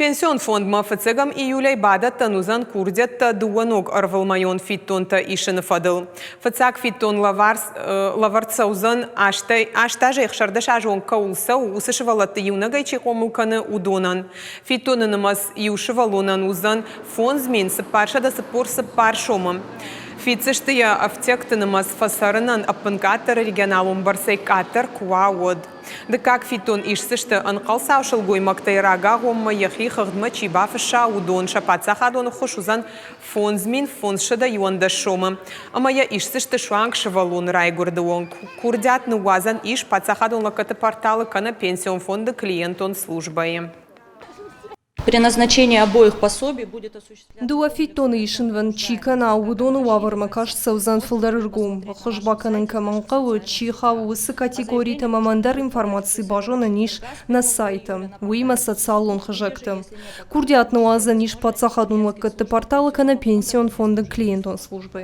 Пенсион фондмӕ фыццӕгӕм июлӕй бадӕттӕн уыдзӕн курдиӕттӕ дыууӕ ног ӕрвылмӕйон фиддонтӕ исыны фӕдыл. Фыццаг фиддон лӕвӕрд цӕудзӕн, аст азӕй 16 азы онг кӕуыл цӕуы, уыцы сывӕллӕтты иунӕгӕй чи хъомыл кӕны, уыдонӕн. Фиддоны нымӕц иу сывӕллонӕн уыдзӕн 5444 сомы. Фиддзысты йӕ ӕфтиӕгты нымӕц фӕцӕрынӕн ӕппынкъаддӕр регионалон бӕрцӕй къаддӕр куы уа, уӕд. Дыккаг фиддон исдзысты, ӕнхъӕлцау сылгоймӕгтӕй рагагъоммӕ йӕхи хыгъдмӕ чи бафысса, уыдон. Сӕ паддзахадон ӕххуыс уыдзӕн 5511 сомы. Ӕмӕ йӕ исдзысты суанг сывӕллоны райгуырды онг. Курдиат ныууадзӕн ис паддзахадон лӕггӕдты порталы кӕнӕ пенсион фонды клиентон службӕйы. При назначении обоих пособий будет осуществляться... Дыууӕ фиддоны исынвӕнд чи кӕна, уыдоны уавӕрмӕ каст цӕудзӕн фылдӕр ӕргом. Ӕххуыс бакӕнын кӕмӕн хъӕуы, чи хауы, уыцы категоритӕм ӕмӕ ӕндӕр информаци базонӕн ис нӕ сайты, уыимӕ социалон хызӕгты. Курдиат ныуадзӕн ис паддзахадон лӕггӕдты порталы кӕнӕ пенсион фонды клиентон службӕйы.